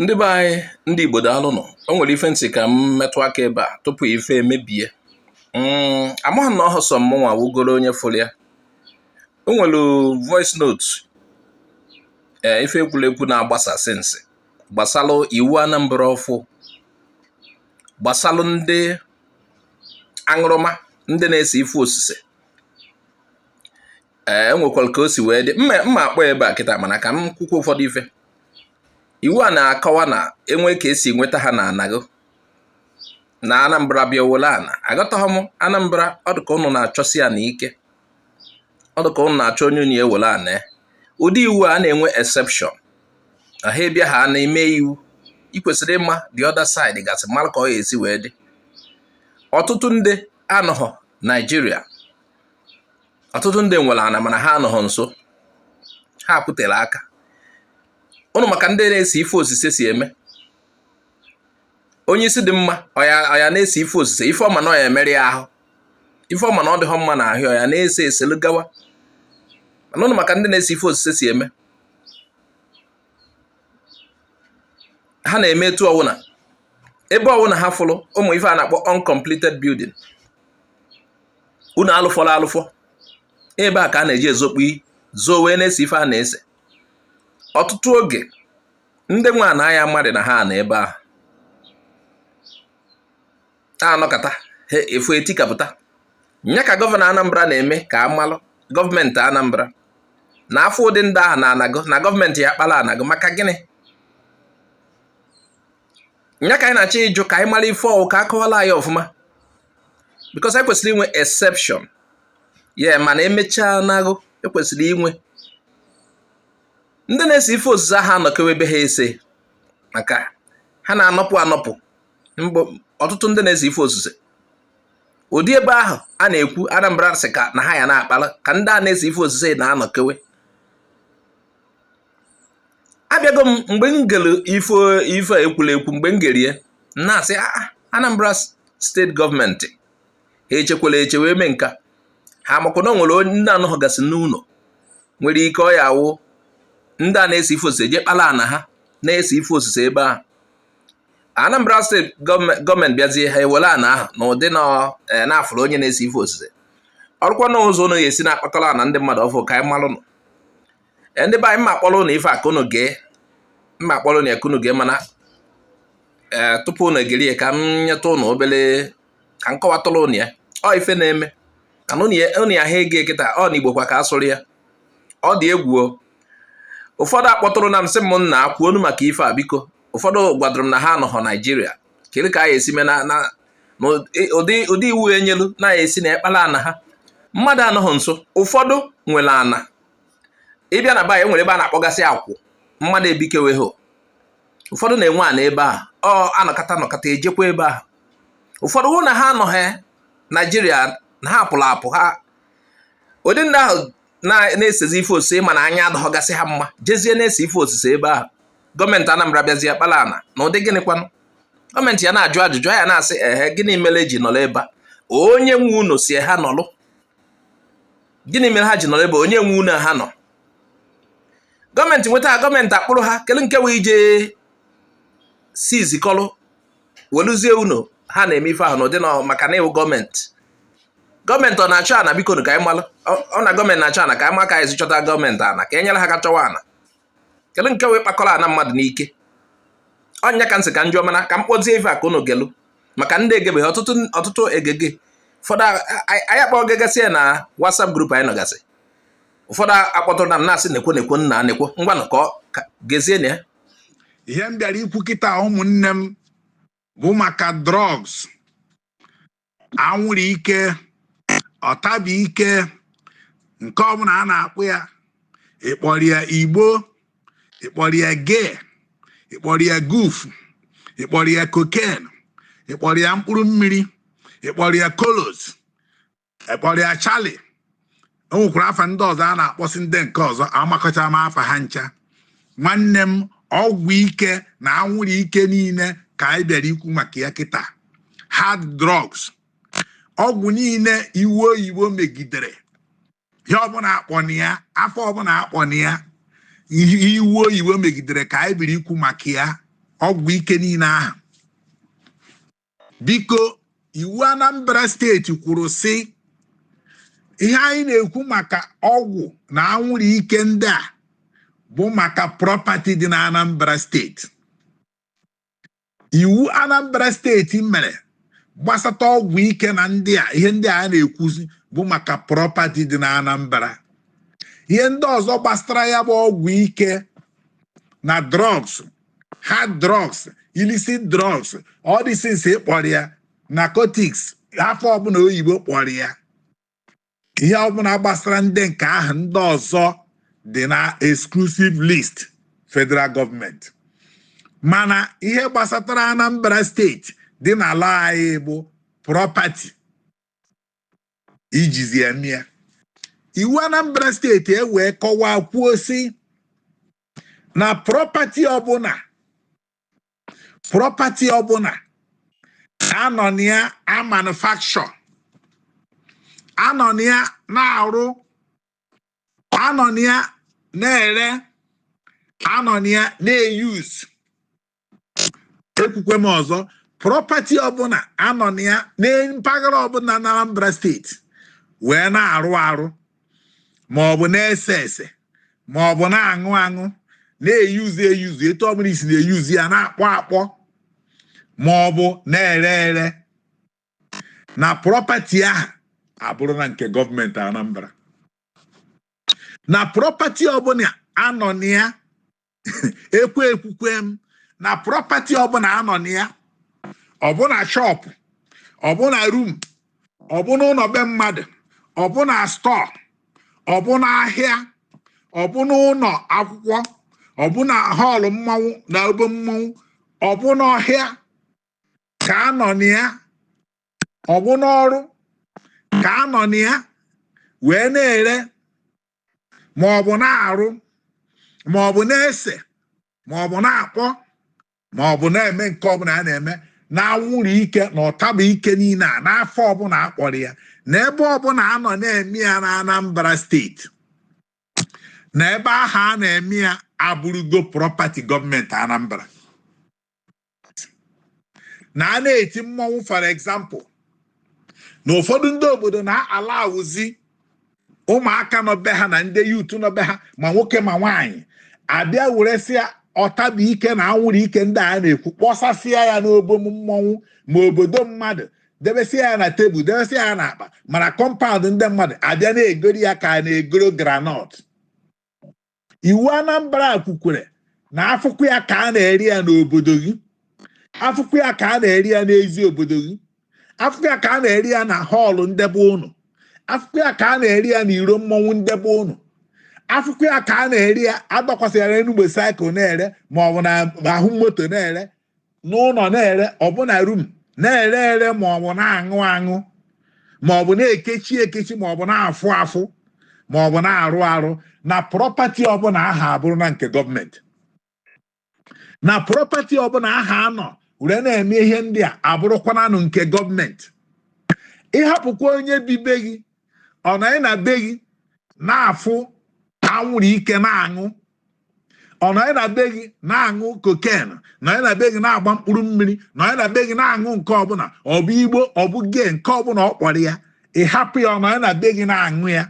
Ndị be anyị, ndị Igbo, daalụnụ. O nwere ife ntị ka m metụ aka ebe a tupu ife emebie. Amaghị m na ọ sọ mụnwa wugoro onye fụrụ ya. O nwere voice note, ee, ife ekwurekwu na-agbasa since gbasalụ iwu Anambra ọfụ, gbasalụ ndị aṅụrụma, ndị na-ese ife osise. Ee, enwekwara ka o si wee dị mma mma akpọ ebe a kịta, mana ka m kwukwa ụfọdụ ife. Iwu a na-akọwa na enwe ka esi nweta ha na anago na Anambra bịa wole ana. Aghọtaghị m Anambra. Ọ dị ka ụnụ na-achọsi ana ike, ọ dị ka ụnụ na-achọ onye unu ewele ana ya. Ụdị iwu a na-enwe exception na ha bịa ha na-eme iwu. Ị kwesịrị ịma the other side gasị, mara ka ọ ga-esi wee dị. Ọtụtụ ndị anọghọ Naijiria, ọtụtụ ndị nwere ana mana ha anọghọ nso, ha kwutere aka ụnụ maka ndị na-ese ife osise si eme. Onye isi dị mma, ọya na-ese ife osise, ife ọma na ọ ya emere ya ahụ, ife ọma na ọ dịghọ mma na ahụ, ọya na-ese eselu gawa. Mana ụnụ maka ndị na-ese ife osise si eme, ha na-eme etu ọwụna ebe ọwụna ha fụrụ ụmụ ife a na-akpọ uncompleted building, unu alụfọrọ alụfọ, ebe a ka a na-eji ezokpu zoo wee na-ese ife a na-ese. Ọtụtụ oge ndị nwe ana anya mmadụ na ha na ebe ahụ na-anọkọta ha efu etikapụta nya ka gọvanọ Anambra na-eme ka amalụ gọọmenti Anambra na afọ ụdị ndị ahụ na-anago na gọọmenti ya kpara anago. Maka gịnị nya ka anyị na-achọ ịjụ ka anyị mara ife ọwụ, ka akọwala anyị ọfụma, because anyị kwesịrị inwe exception ya, mana emechaa nagụ ekwesịrị inwe ndị na-ese ife osise ahụ anọkewe ebe ha ese, maka ha na-anọpụ anọpụ mbụ. Ọtụtụ ndị na-ese ife osise ụdị ebe ahụ a na-ekwu Anambra sị ka na ha ya na-akpara ka ndị a na-ese ife osise na-anọkewe. Abịago m mgbe m gere ife ife ekwuru ekwu, mgbe m gerie na-asị Anambra steeti gọọmenti ha echekwala eche wee mee nka ha, makwa na o nwere ndị anọghọgasị n'ụlọ nwere ike ọ ya awụ ndị a na-ese ife osise je kpala ana ha na-ese ife osise ebe ahụ. Anambra steeti gọọmenti bịazie, ha ewere ana ahụ na ụdị na na-afụrụ onye na-ese ife osise. Ọrụkwa na ụzọ ụnụ ga-esi na-akpakọrọ ana ndị mmadụ ọfụ ka anyị malụ nụ. Ndị be anyị, mma akpọrọ ụnụ ife a ka ụnụ gee, mma akpọrọ ụnụ ya ka ụnụ gee, mana ee, tupu ụnụ egeri ya, ka m nyetụ ụnụ obere ka m kọwatụrụ ụnụ ya. Ọ ife na-eme mana ụnụ ya ha ege kịta, ọ na Igbo kwa ka a sụrụ ya. Ọ dị egwu o. Ụfọdụ akpọtụrụ na m sị m nna kwuonu maka ife a biko. Ụfọdụ gwadoro m na ha anọghọ Naijiria, kedu ka a ga-esi mee na ụdị iwu enyelu na-esi na ekpala ana ha mmadụ anọghị nso. Ụfọdụ nwere ana ịbịa na be anyị, nwere ebe a na-akpọgasị akwụ mmadụ ebikeweghị. Ụfọdụ na-enwe ana ebe ahụ, ọ anọkata anọkata ejekwa ebe ahụ. Ụfọdụ hụ na ha anọghị Naijiria, na ha pụrụ apụ, ha ụdị ndị ahụ na-esezi ife osise, mana anya adọghọgasị ha mma, jezie na-ese ife osise ebe ahụ. Gọọmenti Anambra bịazie kpala ana na ụdị gịnịkwanụ? Gọọmenti ya na-ajụ ajụjụ ya na-asị ehe, gịnị mere eji nọrọ ebe a? Onye nwe unu si ha nọlụ, gịnị mere ha ji nọrọ ebe onye nwe unu ha nọ? Gọọmenti nweta, gọọmenti akpụrụ ha kedu nke wee ije sizikọlụ weluzie unu ha na-eme ife ahụ n'ụdị na maka na iwu gọọmenti. Gọọmenti ọ na-achọ ana? Biko ka anyị malụ, ọ na gọọmenti na-achọ ana, ka anyị ma ka anyị si chọta gọọmenti ana ka e nyere ha ka chọwa ana. Kedu nke wee kpakọrọ ana mmadụ n'ike? Ọnya ka nsị ka njọ, mana ka m kpọzie ife a ka unu gelu maka ndị egebeghị. Ọtụtụ ọtụtụ egege, ụfọdụ anyị akpọ gegasị ya na WhatsApp group anyị nọgasị. Ụfọdụ akpọtụrụ na m na-asị nekwo nekwo nna nekwo, ngwanụ ka gezie na ya. Ihe m bịara ikwu kịta, ụmụnne m, bụ maka drugs, anwụrụ ike, ọtabi ike, nke ọbụla a na-akpụ ya. Ịkpọrọ ya igbo, ịkpọrọ ya gay, ịkpọrọ ya goof, ịkpọrọ ya cocaine, ịkpọrọ ya mkpụrụ mmiri, ịkpọrọ ya colos, ịkpọrọ ya charlie. O nwekwara afa ndị ọzọ a na-akpọsị ndị nke ọzọ, amakọcha m afa ha ncha. Nwanne m, ọgwụ ike na anwụrụ ike niile ka anyị bịara ikwu maka ya kịta. Hard drugs, ọgwụ niile iwu oyibo megidere, ihe ọbụla akpọna ya, afọ ọbụla akpọna ya, ihe iwu oyibo megidere ka anyị bịara ikwu maka ya. Ọgwụ ike niile ahụ, biko, iwu Anambra Steeti kwuru sị ihe anyị na-ekwu maka ọgwụ na anwụrụ ike ndị a bụ maka property dị na Anambra Steeti. Iwu Anambra Steeti mere gbasata ọgwụ ike na ndị a, ihe ndị a na-ekwuzi bụ maka property dị na Anambra. Ihe ndị ọzọ gbasara ya bụ ọgwụ ike na drugs, hard drugs, illicit drugs, all these things ị kpọrọ ya, narcotics, afọ ọbụla oyibo kpọrọ ya, ihe ọbụla gbasara ndị nke ahụ ndị ọzọ dị na exclusive list federal gọọmenti. Mana ihe gbasatara Anambra Steeti dị n'ala anyị bụ property ijizi eme ya. Iwu Anambra Steeti ewee kọwaa kwuo sị na property ọbụla anọ na ya a manufacture, anọ na ya na-arụ, anọ na ya na-ere, anọ na ya na-e use. Ekwukwe m ọzọ, property ọbụla anọ na ya na mpaghara ọbụla na Anambra Steeti wee na-arụ arụ, ma ọ bụ na-ese ese, ma ọ bụ na-aṅụ aṅụ, na-e use e use, etu ọbụla isi na-e use ya, na-akpọ akpọ, ma ọ bụ na-ere ere, na property ahụ abụrụ na nke gọọmenti Anambra. Na property ọbụla anọ na ya, ekwe ekwukwe m, na property ọbụla anọ na ya, ọbụna shop, ọbụna room, ọbụna ụlọ be mmadụ, ọbụna store, ọbụna ahịa, ọbụna ụlọ akwụkwọ, ọbụna hall mmanwụ na ebe mmanwụ, ọbụna ọhịa ka anọ na ya, ọbụna ọrụ ka anọ na ya wee na-ere, ma ọ bụ na-arụ, ma ọ bụ na-ese, ma ọ bụ na-akpọ, ma ọ bụ na-eme nke ọbụla a na-eme na anwụrụ ike na ọtaba ike niile a, n'afọ ọbụla akpọrọ ya, na ebe ọbụla anọ na-eme ya na Anambra Steeti, na ebe ahụ a na-eme ya abụrụgo property gọọmenti Anambra. Na a na-eti mmọnwụ, for example, na ụfọdụ ndị obodo na-ala awụzi ụmụaka nọ be ha na ndị youth nọ be ha, ma nwoke ma nwaanyị, abịa weresịa ọtaba ike na anwụrụ ike ndị a na-ekwu, kpọsasịa ya n'obom mmọnwụ ma obodo mmadụ, debesịa ya na tebụl, debesịa ya n'akpa, mana compound ndị mmadụ abịa na-egori ya ka a na-egoro groundnut. Iwu Anambra kwukwere na afụkwu ya ka a na-eri ya n'obodo gị, afụkwu ya ka a na-eri ya n'ezi obodo gị, afụkwu ya ka a na-eri ya na hall ndebe ụnụ, afụkwu ya ka a na-eri ya n'iro mmọnwụ ndebe ụnụ, afụkwu ya ka a na-eri ya agbakwasịra enugbe cycle na-ere, ma ọ bụ na ahụ moto na-ere, n'ụlọ na-ere, ọbụna room na-ere ere, ma ọ bụ na-aṅụ aṅụ, ma ọ bụ na-ekechi ekechi, ma ọ bụ na-afụ afụ, ma ọ bụ na-arụ arụ, na property ọbụla aha abụrụ na nke gọọmenti. Na property ọbụla aha anọ were na-eme ihe ndị a abụrụkwananụ nke gọọmenti. Ịhapụkwa onye bi be gị, ọ nọ na be gị na-afụ anwụrụ ike na-aṅụ, ọ nọ na be gị na-aṅụ cocaine, nọ na be gị na-agba mkpụrụ mmiri, nọ na be gị na-aṅụ nke ọbụla, ọ bụ igbo, ọ bụ gee, nke ọbụla ọ kpọrọ ya, ị hapụ ya, ọ nọ na be gị na-aṅụ ya,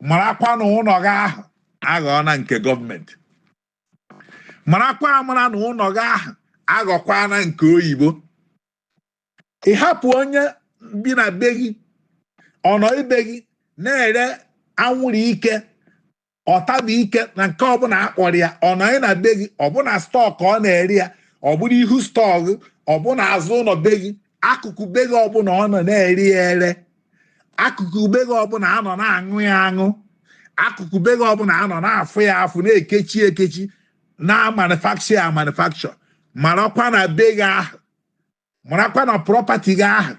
marakwa na ụlọ gị ahụ aghọọ na nke gọọmenti. Marakwa amara na ụlọ gị ahụ aghọkwana nke oyibo. Ị hapụ onye bi na be gị, ọ nọ ibe gị na-ere anwụrụ ike, ọtaba ike na nke ọbụla akpọrọ ya, ọ nọghị na be gị, ọbụna store ka ọ na-ere ya, ọ bụrụ ihu store gị, ọbụna azụ ụlọ be gị, akụkụ be gị ọbụla ọ nọ na-ere ya ere, akụkụ be gị ọbụla anọ na-aṅụ ya aṅụ, akụkụ be gị ọbụla anọ na-afụ ya afụ, na-ekechi ekechi, na manufacture ya manufacture, marakwa na be gị ahụ, marakwa na property gị ahụ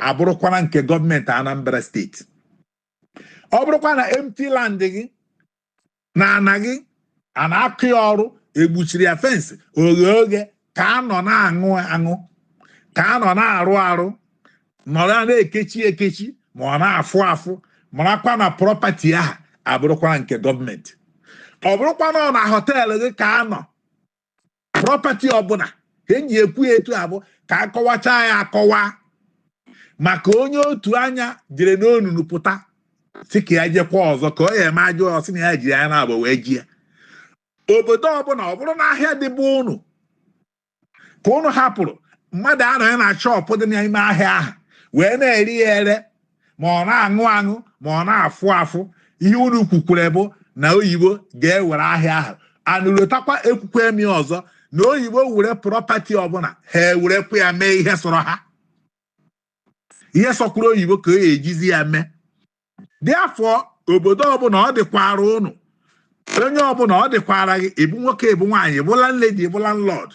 abụrụkwana nke gọọmenti Anambra Steeti. Ọ bụrụkwa na empty land gị na ana gị a na-akụ ya ọrụ, egbuchiri ya fence oghe oghe, ka a nọ na-aṅụ aṅụ, ka a nọ na-arụ arụ, nọrọ na-ekechi ekechi, ma ọ na-afụ afụ, marakwa na property ahụ abụrụkwa nke gọọmenti. Ọ bụrụkwa na ọ na hotel gị ka a nọ, property ọbụla Ka eji ekwu ya etu a bụ ka akọwachaa ya akọwa, maka onye otu anya jere n'onunu pụta, si ka ya jekwa ọzọ, ka ọ ya eme ajọ ọsị na ya jiri anya na-abụ wee ji ya. Obodo ọbụla, ọ bụrụ na ahịa dịbụ ụnụ ka ụnụ hapụrụ mmadụ anọghị na shop dị n'ime ahịa ahụ wee na-eri ya ere, ma ọ na-aṅụ aṅụ, ma ọ na-afụ afụ, ihe unu kwukwere bụ na oyibo ga-ewere ahịa ahụ. Anụlotakwa ekwukwe emi ọzọ na oyibo were property ọbụla, ha ewerekwa ya mee ihe sọrọ ha, ihe sọkwuru oyibo ka ọ ejizi ya mee. Dị afọ obodo ọbụla ọ dịkwara ụnụ, onye ọbụla ọ dịkwara gị, ịbụ nwoke, ịbụ nwaanyị, ịbụ landlady, ịbụ landlord,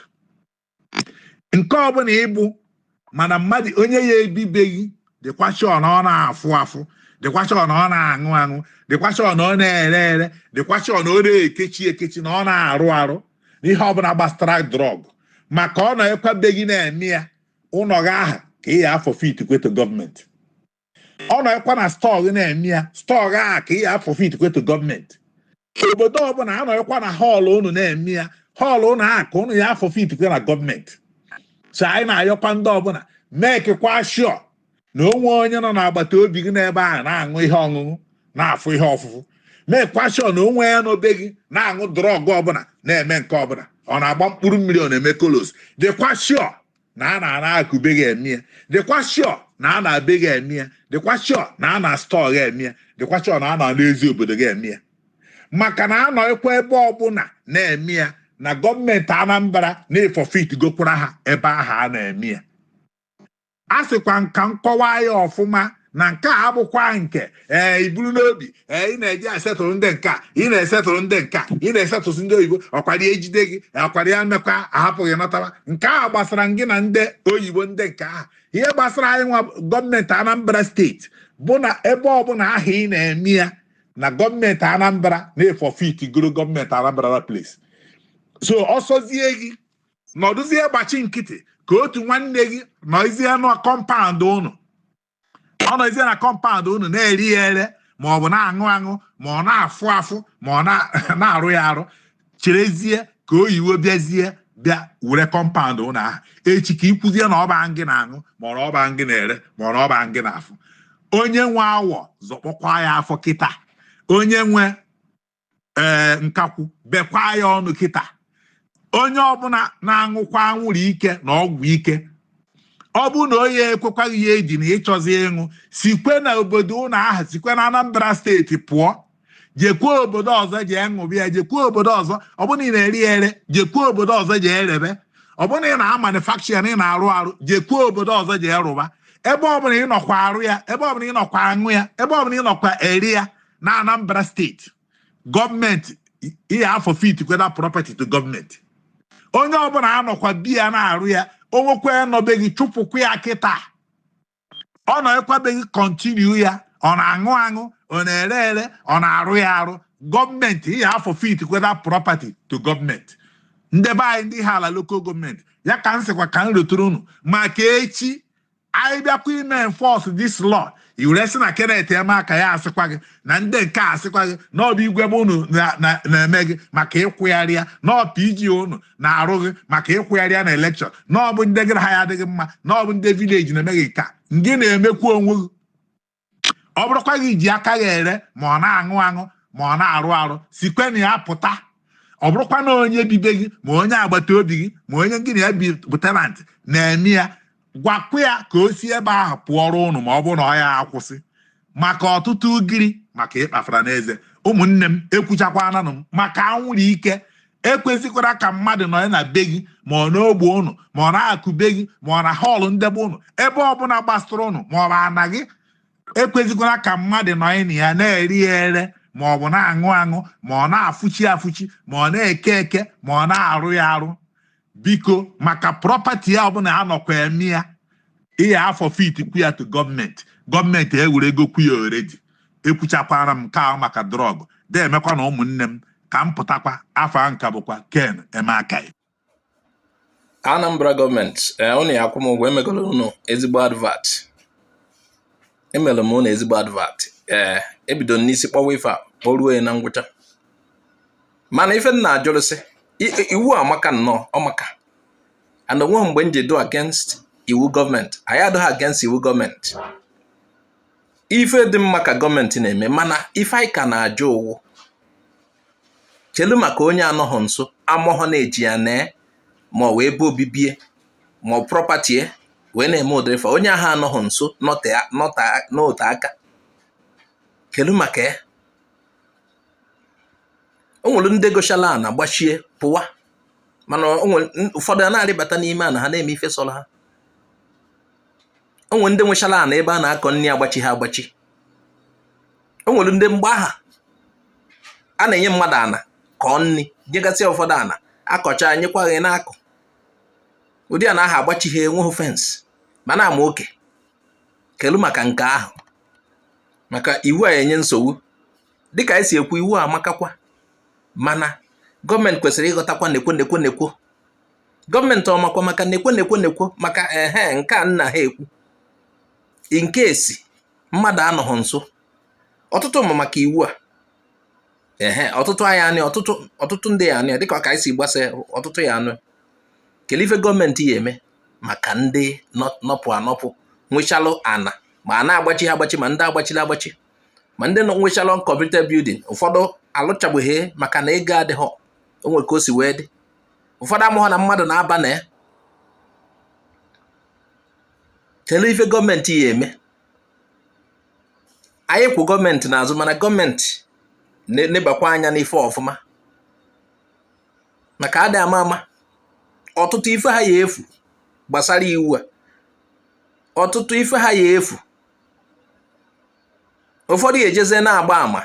nke ọbụla ịbụ, mana mmadụ onye ya ebibeghị dịkwa sure na ọ na-afụ afụ, dịkwa sure na ọ na-aṅụ aṅụ, dịkwa sure na ọ na-ere ere, dịkwa sure na ọ na-ekechi ekechi, na ọ na-arụ arụ n'ihe ọbụla gbasara drug, maka ọ na-ekwabeghị na-eme ya, ụlọ gị aha ka ị ya a-forfeit kweto gọọmenti. Ọ nọkwa na store gị na-eme ya, store gị aha ka ị ya a-forfeit kweto gọọmenti. Obodo ọbụla anọghịkwa na hall unu na-eme ya, hall unu aha ka unu ya a-forfeit kwe na gọọmenti. So anyị na-ayọkwa ndị ọbụla, mekekwa sure na onwe onye nọ n'agbata obi gị n'ebe ahụ na-aṅụ ihe ọṅụṅụ, na-afụ ihe ọfụfụ, mekwa sure na onwe ya n'obe gị na-aṅụ drug ọbụla, na-eme nke ọbụla, ọ na-agba mkpụrụ mmiri, ọ na-eme kolos, dịkwa sure na a na-ana akụbe gị eme ya, dịkwa sure na a na-abe gị eme ya, dịkwa sure na a na store gị eme ya, dịkwa sure na a na n'ezi obodo gị eme ya, maka na anọghịkwa ebe ọbụla na-eme ya, na gọọmenti Anambra na-e-forfeit gokwara ha ebe ahụ a na-eme ya. A sịkwa nka nkọwa ya ọfụma na nke a abụkwa nke ee iburu n'obi ee ị na-eji esetụrụ ndị nke a, ị na-esetụrụ ndị nke a, ị na-esetụsị ndị oyibo, ọkwara ejide gị, ọkwara ya mekwa ahapụghị nọtara. Nke a gbasara gị na ndị oyibo ndị nke ahụ. Ihe gbasara anyị nwa gọọmenti Anambra steeti bụ na ebe ọbụla ahụ ị na-eme ya, na gọọmenti Anambra na-e-forfeit goro gọọmenti Anambra place. So ọsọzie gị nọdụzie gbachi nkịtị ka otu nwanne gị nọzie na compound ụnụ, ọ nọzie na compound ụnụ na-eri ya ere, ma ọ bụ na-aṅụ aṅụ, ma ọ na-afụ afụ, ma ọ na-arụ ya arụ, cherezie ka oyibo bịazie bịa were compound ụnụ ahụ echi, ka ikwuzie na ọba ngị na-aṅụ, ma ọ na ọba ngị na-ere, ma ọ na ọba ngị na-afụ. Onye nwe awọ zọkpọkwa ya afọ kịta, onye nwe ee nkakwụ bekwa ya ọnụ kịta. Onye ọbụla na-aṅụkwa anwụrụ ike na ọgwụ ike, ọ bụrụ na onye ekwekwaghị ya eji na ịchọzi ịṅụ, sikwe na obodo ụnụ ahụ, sikwe na Anambra steeti pụọ, jekwuo obodo ọzọ jee ṅụbịa ya, jekwuo obodo ọzọ. Ọ bụrụ na ị na-eri ere, jekwuo obodo ọzọ jee rebe. Ọ bụrụ na ị na-amanufacture, na ị na-arụ arụ, jekwuo obodo ọzọ jee rụba. Ebe ọbụla ị nọkwa arụ ya, ebe ọbụla ị nọkwa aṅụ ya, ebe ọbụla ị nọkwa eri ya na Anambra steeti, gọọmenti ihe a-forfeit kweda property to gọọmenti. Onye ọbụla anọkwa bi ya na-arụ ya, onwekwa nọbeghị, chụpụkwa ya kịta. Ọ nọ ekwabeghị continue ya, ọ na-aṅụ aṅụ, ọ na-ere ere, ọ na-arụ ya arụ, gọọmenti ihe a-forfeit kweda property to gọọmenti. Ndebe anyị ndị ha ala local gọọmenti ya ka m sịkwa ka m retụrụ unu, maka echi anyị bịakwa ime enforce this law, i were sị na Kenneth Emeaka ya asịkwa gị na ndị nke a asịkwa gị na ọ bụ igwe bụ unu na-eme gị maka ịkwụgharị ya, na ọ PG unu na-arụ gị maka ịkwụgharị ya na election, na ọ bụ ndị gị na ha ya adịghị mma, na ọ bụ ndị village na-eme gị ka ngị na-emekwu onwe gị. Ọ bụrụkwa gị ji aka gị ere, ma ọ na-aṅụ aṅụ, ma ọ na-arụ arụ, sikwe na ya pụta. Ọ bụrụkwa na onye bibe gị, ma onye agbata obi gị, ma onye gị na ya bi bụ tenant na-eme ya, gwakwa ya ka o si ebe ahụ pụọrọ ụnụ, ma ọ bụrụ na ọ ya akwụsị, maka ọtụtụ ugiri maka ịkpafara n'eze. Ụmụnne m, ekwuchakwananụ m maka anwụrụ ike. Ekwesịkwara ka mmadụ nọ na be gị, ma ọ n'ogbe ụnụ, ma ọ na-akụ be gị, ma ọ na hall ndebe ụnụ, ebe ọbụla gbasara ụnụ, ma ọ bụ ana gị, ekwesịkwara ka mmadụ nọ na ya na-eri ya ere, ma ọ bụ na-aṅụ aṅụ, ma ọ na-afụchi afụchi, ma ọ na-eke eke, ma ọ na-arụ ya arụ. Biko, maka property ya ọbụla anọkwa eme ya, ihe a-forfeit kwu ya to gọọmenti, gọọmenti ewere ego kwu ya already. Ekwuchakwara m nke ahụ maka drug de-emekwa na ụmụnne m ka m pụtakwa. Afọ ahụ nka bụkwa Ken Emeakayi. Anambra gọọmenti, ee, unu ya akwụ m ụgwọ. Emegoro unu ezigbo advert, emere m unu ezigbo advert. Ee, ebido n'isi kpọwa ife a kpọruo ya na ngwụcha, mana ife m na-ajụrụsị, iwu amaka nnọọ, ọmaka. And onweghị mgbe m ji do against iwu gọọmenti. Anyị adịghị against iwu gọọmenti. Ife dị mma ka gọọmenti na-eme, mana ife anyị ka na-ajụ ụwụ chelu maka onye anọghị nso, amụghọ na-eji ya nee ma ọ wee ebe obibie ma ọ property wee na-eme ụdịrị fa. Onye ahụ anọghị nso n'ote aka, kelu maka ya. O nwere ndị gochala ana gbachie pụwa, mana o nwere ụfọdụ a na-arịbata n'ime ana ha na-eme ife sọrọ ha. O nwere ndị nwechala ana ebe a na-akọ nri agbachi ha agbachi. O nwere ndị mgbe aha a na-enye mmadụ ana kọọ nri, nyegasị ụfọdụ ana akọcha, nyekwa gị na-akọ ụdị ana ahụ agbachi ha, enweghị fence ma na-ama oke. Kelu maka nke ahụ, maka iwu a enye nsogbu. Dịka anyị si ekwu, iwu a amakakwa, mana gọọmenti kwesịrị ịghọtakwa nekwo nekwo nekwo. Gọọmenti ọmakwa maka nekwo nekwo nekwo maka ehe nke a nna ha ekwu nke esi mmadụ anọghị nso. Ọtụtụ ma maka iwu a ehe, ọtụtụ anyị anụ, ọtụtụ ọtụtụ ndị ya anụ ya dịka ka anyị si gbasa ọtụtụ ya anụ. Kedu ife gọọmenti ya eme maka ndị nọpụ anọpụ nwechalụ ana ma a na-agbachi ha agbachi, ma ndị agbachiri agbachi, ma ndị nọ nwechalụ uncompleted building? Ụfọdụ alụchabụghị maka na ego adịghọ. O nwere ka o si wee dị, ụfọdụ amụghọ na mmadụ na-aba na ya. Kedu ife gọọmenti ya eme? Anyị kwụ gọọmenti n'azụ, mana gọọmenti nebakwa anya n'ife ọfụma, maka adị ama ama ọtụtụ ife ha ya efu gbasara iwu a. Ọtụtụ ife ha ya efu, ụfọdụ ya ejezie na-agba ama,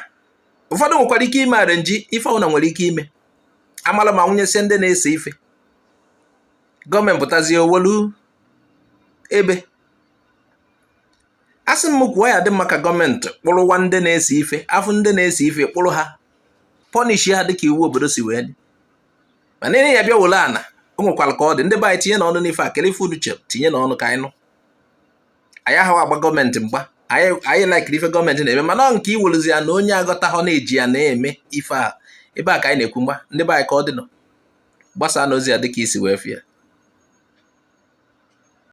ụfọdụ nwekwara ike ime arrange. Ife ọbụla nwere ike ime amala ma nwunyesie ndị na-ese ife. Gọọmenti pụtazie owolu ebe a sị m kwuo, ya dị mma ka gọọmenti kpụrụwa ndị na-ese ife afụ, ndị na-ese ife, kpụrụ ha, punish ha dịka iwu obodo si wee dị. Mana ihe ya bịa were ana, o nwekwara ka ọ dị. Ndị be anyị, tinye n'ọnụ n'ife a. Kele ife unu chere, tinye n'ọnụ ka anyị nụ. Anyị ahụ agba gọọmenti mgba, anyị laikiri ife gọọmenti na-eme, mana ọ nke iweluzi ya na onye aghọtaghọ na-eji ya na-eme ife a, ebe a ka anyị na-ekwu mgba. Ndị be anyị, ka ọ dị nọ gbasaa n'ozi ya dịka isi wee fie.